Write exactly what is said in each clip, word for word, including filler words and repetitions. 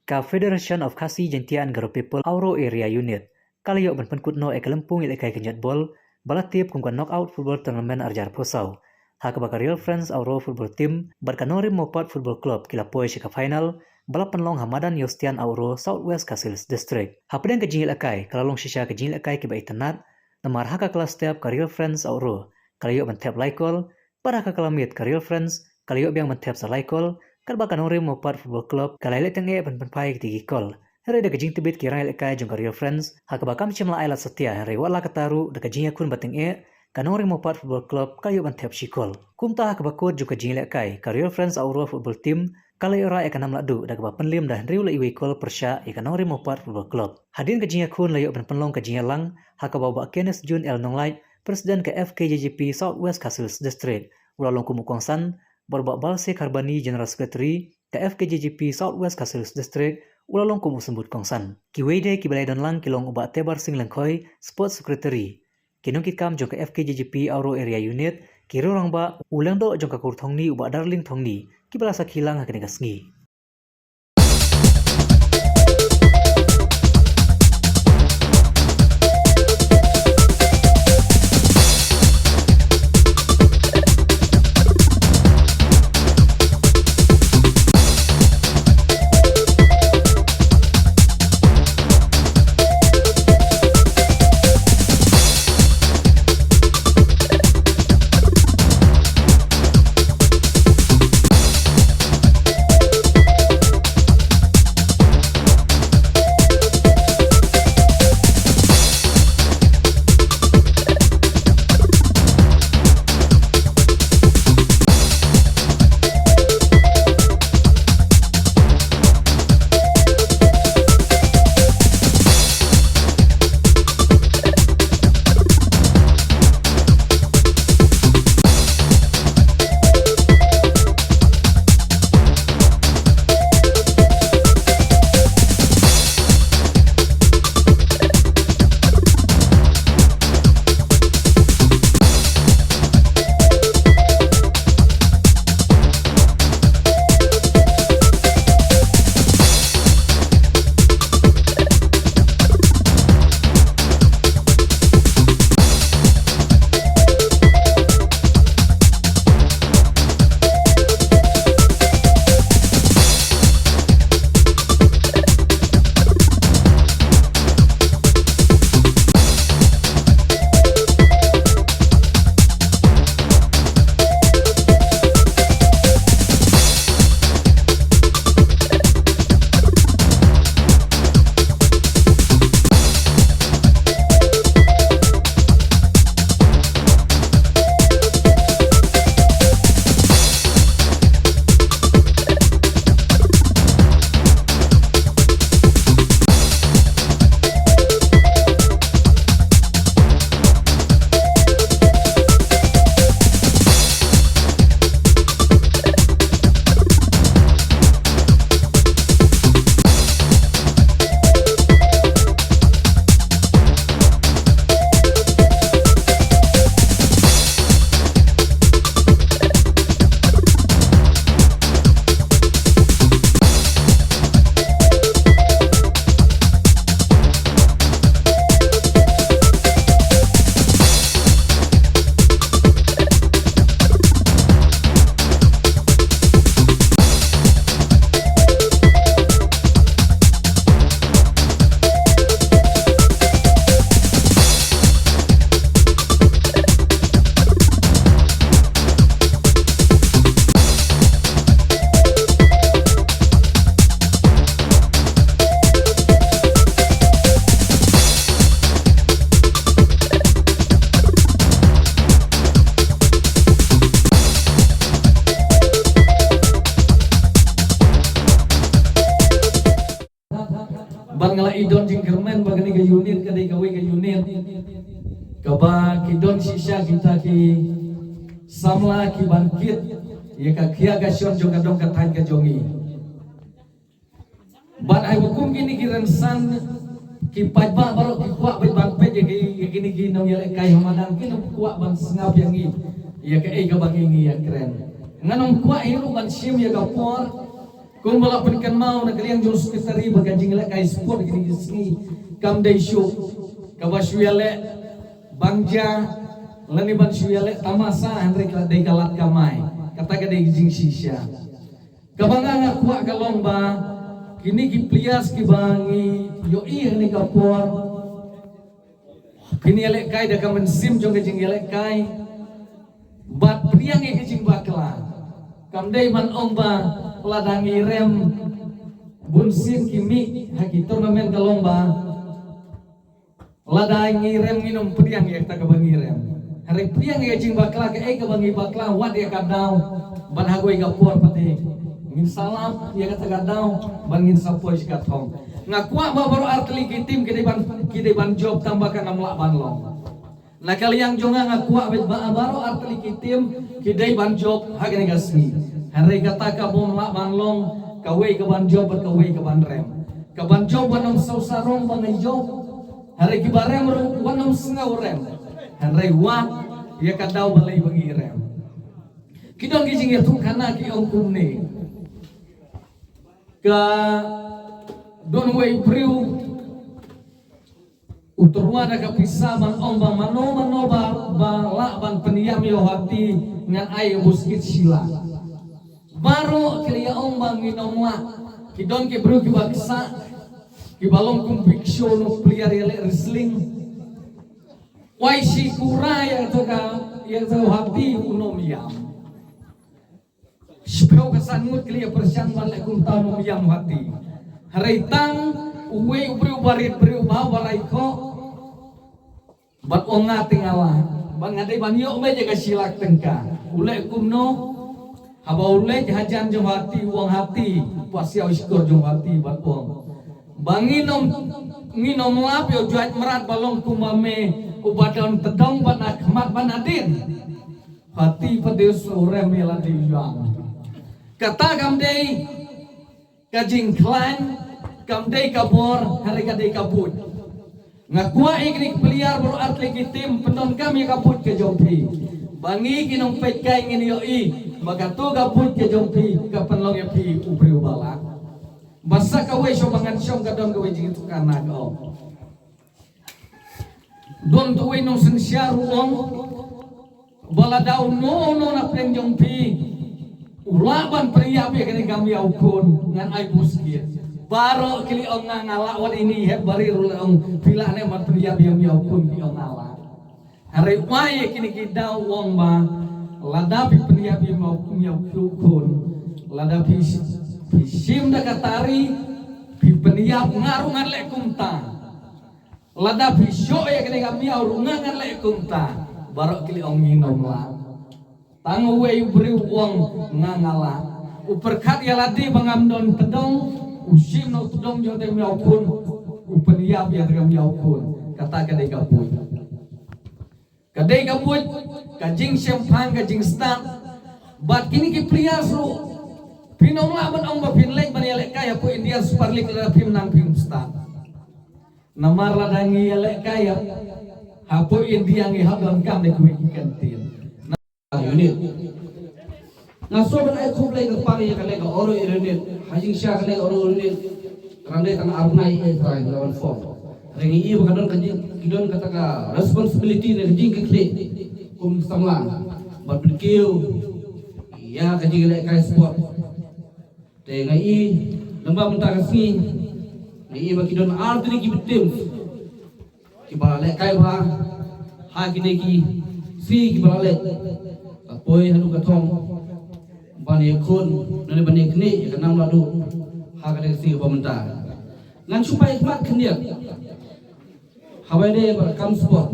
Ka Federation of Khasi Jaintia and Garo People Awro Area Unit ka la ïoh ban pynkut noh ïa ka lympung ïalehkai ka netball ba la tip kum ka Knockout Football Tournament ar hajar arphew saw, ha kaba ka Real Friends Awro Football Team bad ka Nongrim Mawpat Football Club ki la poi sha ka final ba la pynlong ha madan Ïewstian Awro, South West Khasi Hills District. Hapdeng ka jingïalehkai ka la long shisha ka jingïalehkai kiba itynnad, namar ha ka kylla step ka Real Friends Awro ka la ïoh ban thep lai kol, bad ha ka kylla miet ka Real Friends ka la ïoh biang ban thep sa lai kol, katba ka Nongrim Mawpat Football Club ka la ïaleh tyngeh ïa ban pynphai kti ki kol. Hynrei da ka jingtbit ki rangïalehkai jong ka Real Friends, ha kaba kam shym la ai lad satia, hynrei wat la katta ruh da ka jingïakhun ba tyngeh, ka Nongrim Mawpat Football Club ka la ïoh ban thep shi kol. Kumta ha kaba kut jong ka jingïalehkai, ka Real Friends Awro Football Team ka la ïoh rah ïa ka nam lahduh da kaba pynliem da hynriew la iwei kol pyrshah ïa ka Nongrim Mawpat Football Club. Hadien ka jingïakhun la ïoh ban pynlong ka jingïalang ha kaba u Bah Kenneth June L Nonglait, President ka F K J G P South West Khasi Hills District, u la long kum u kongsan, bad u Bah Balse Kharbani, General Secretary ka F K J G P South West Khasi Hills District, u la long kum u symbud kongsan. Kiwei de kiba la ïadon lang ki long u Bah Tebar Singh Lyngkhoi, Sports Secretary, ki nongkitkam jong ka F K J G P Awro Area Unit, ki riew rangbah, u lyngdoh jong ka kur Thongni u Bah Darling Thongni, kiba la sakhi lang ha kane ka sngi. Bad nga la i don jingkyrmen ba kane ka unit ka dei kawei ka unit kaba ki don shisha kita ki samla ki ban kit ïa ka khia ka shon jong ka dong ka thaiñ ka jong ngi. Bad ai ba kum kine ki rynsan ki paidbah baroh ki kwah bad ban peit ïa ki, ïa kine ki nongïalehkai ha madan, ki nongkwah ban sngap ïa ngi ïa kaei kaba ngi ngi ïakren. Ngan ym kwah hi ruh ban shim ïa ka por. Kumba la pynkynmaw na ka liang jong secretary ba ka jinglehkai sport kine ki sngi kam dei shuh kaba shu ïaleh bangja lane ban shu ïaleh tamasa, hynrei ka dei ka lad kamai. Kata ka dei ka jingshisha. Kaba nga nga kwah ka long ba kine ki players kiba ngi ïohi ha kane ka por, kin ïalehkai da ka mynsiem jong ka jingïalehkai bad pdiang ïa ka jingbakla. Kam dei ban ong ba lada ngi rem bun sien ki mih ha ki tournament ka long ba lada ngi rem ngin ym pdiang ïa kata kaba ngi rem. Hynrei pdiang ïa ka jingbakla, kaei kaba ngi bakla, wat ïa ka daw ban ha kawei ka por pat ngin sa lap ïa kata ka daw ban ngin sa poi sha ka thong. Nga kwah ba baroh artylli ki team ki dei ban, ki dei ban jop tang ba kan ym lah ban long. Na ka liang jong nga nga kwah beit ba baroh artylli ki team ki dei ban jop ha kane ka sngi. Hynrei kata ka bym lah ban long, kawei ka ban jop bad kawei ka ban rem. Ka ban jop wat nym sngewsarong ba ngi jop. Hynrei kiba rem ruh wat nym sngew rem. Hynrei wat ïa ka daw balei ba ngi rem. Ki don ki jingïathuhkhana ki ong kumne. Ka don wei briew u tyrwa da ka pisa ban ong ba mano mano ba, ba lah ban pynïap ïa u hati ngan ai ïa u buskit shilak. Baroh ki la ong ba ngin ym lah. Ki don ki briew kiba ksah, kiba long kum Big Show, u player ïaleh wrestling. Wai shi kura ïa kata ka, ïa kata u hati un ym ïam. Shiphew ka san ngut ki la ïa pyrshang ban leh kumta, un ym ïam u hati. Hynrei tang uwei u briew ba rit briew ba, ba rai khoh. Bad u ong nga te nga lah. Bad nga dei ban ïoh beit ïa ka shilak tyngka. U leh kumno? Haba u leit hajan jong u hati, u ong hati, pasiaw shkor jong u hati bad u ong ba ngin ym, ngin ym lap ïa u jait mrad ba long kum ma me, uba don tdong bad na khmat bad na dien. Hati pat dei u rem ïa lade u ïam. Kata kam dei ka jingkhlaiñ, kam dei ka bor, hynrei ka dei ka buit. Nga kwah ïa kine ki player baroh artylli ki team pyndonkam ïa ka buit ka jong phi. Ba ngi ki nongpeitkai ngin ïohi ba kato ka buit ka jong phi ka pynlong ïa phi u briew ba lah. Ba sa kawei shuh ba ngan shong ka don kawei jingïathuhkhana ka ong. Don uwei u nongsynshar u ong ba lada uno uno na pdeng jong phi u lah ban pynïap ïa kane ka miaw khun ngan ai buskit. Baroh ki la ong nga nga lah, wat ine hep barit ruh la ong phi lah ne ban pynïap ïa miaw khun, ki ong nga lah. Hynrei wai ïa kine ki daw u ong ba lada phi pynïap ïa miaw, miaw khun, lada phi, phi shim da ka tari phi pynïap, nga ruh ngan leh kumta. Lada phi shoh ïa kane ka miaw ruh nga ngan leh kumta. Baroh ki la ong ngin ym lah. Tang uwei u briew u ong nga nga lah. U pyrkhat ïa lade ba ngam don tdong, u shim na u tdong jong te miaw khun, u pynïap ïa te miaw khun. Kata ka dei ka buit. Ka dei ka buit, ka jingshemphang, ka jingstad. Bad kine ki players ruh phin ym lah ban ong ba phin leit ban ïalehkai hapoh India Super League lada phim nang phim stad. Namar lada ngi ïalehkai hapoh India ngi hap donkam da kiwei ki kyntien. Unit. Nga sngewbha ban ai khublei kyrpang ïa kane ka Oro Area Unit. Ha jingshisha kane ka Oro Area Unit, tang dei tang ar bnai ïa trai la wan form. Hynrei ngi i ba ka don ka jing, ki don kata ka responsibility ne ka jingkitkhlieh kum samla ban pynkiew ïa ka jingïalehkai sport. Te nga i lyngba mynta ka sngi nga i ba ki don artylli ki team kiba la lehkai bha ha kine ki sngi kiba la leit. Ka poi haduh ka thong ban ïakhun ne ban ïaknieh ïa ka nam la duh ha kane ka sngi kaba mynta. Ngan shu peit khmat khyndiat haba ïadei bad ka kam sport.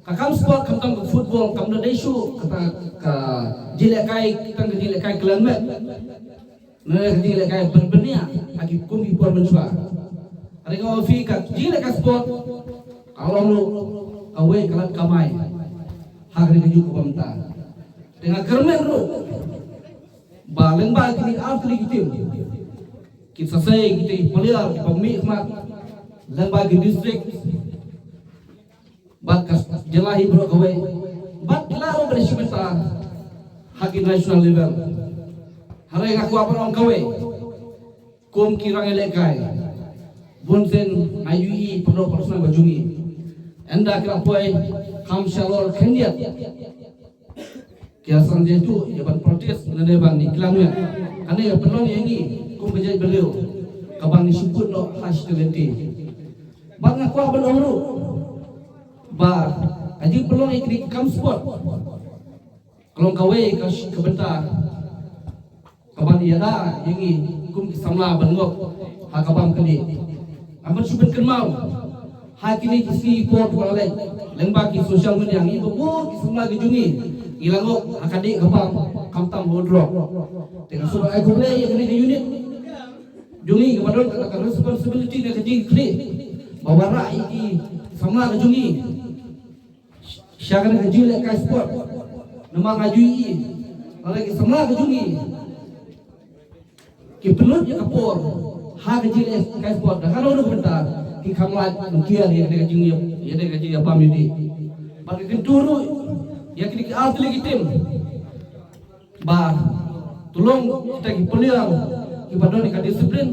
Ka kam sport kam tang ka football, kam da dei shuh kata ka jingïalehkai, tang ka jingïalehkai khlem met. Ne ka jingïalehkai pynbniah ha ki kum ki por mynshuwa. Hynrei nga ong ïa phi ka jingïalehkai sport ka long ruh kawei ka lad kamai ha kane ka juk kaba mynta. Te nga kyrmen ruh ba lyngba kine artylli ki team, ki sa sei kita ki player kiba mih khmat lyngba ki district bad ka jylla hi baroh kawei. Bad ki lah ruh ban ïashim bynta ha ki national level. Hynrei nga kwah ban ong kawei, Kum ki rang ïalehkai, bun sien nga ïohi paralok paralok ba jong ngi, ynda ki la poi kam shalor khyndiat, ki la sdang jaitu ïa ban protest, lane ban ïa ki la mih. Kane ka pynlong ïa ngi kum ka jaitbynriew ka ban ïa shu kut noh ha shi talenti. Bad nga kwah ban ong ruh ba ka jingpynlong ïa kine ki kam sport ka long kawei ka, ka bynta ka ban ïada ïa ngi kum ki samla ban ngop ha ka bam kane. Nga ban shu pynkynmaw ha kine ki sngi por ba la leit, lyngba ki social media, ngi ba bun ki samla ki jong ngi ngi la ngop ha ka dih ka bam, khamtam ha u drok. Te nga shu ai khublei ïa kane ka unit jong ngi kaba don kata ka responsibility ne ka jingkyrkhu ba wanrah ïa ki samla ki jong ngi sha kane ka jingïalehkai sport. Namar nga ju ïohi lada ki samla ki jong ngi ki pynlut ïa ka por ha ka jingïalehkai sport, da kano kano ka bynta ki kham lait ban kiar ïa kane ka jingïa, ïa kane ka jingïabam ïa dih. Bad ka kyntu ruh ïa kine ki artylli ki tim ba to long kita ki player kiba don ïa ka disiplin,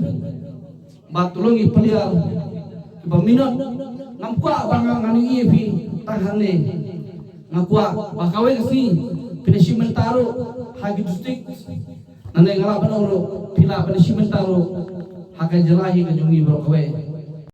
ba to long ki player kiba minot. Ngam kwah ba nga, ngan ïohi ïa phi tang hangne. Nga kwah ba kawei ka sngi phin ïashim bynta ruh ha ki district. Nangne nga lah ban ong ruh phi lah ban ïashim bynta ruh ha ka jylla hi ka jong ngi baroh kawei.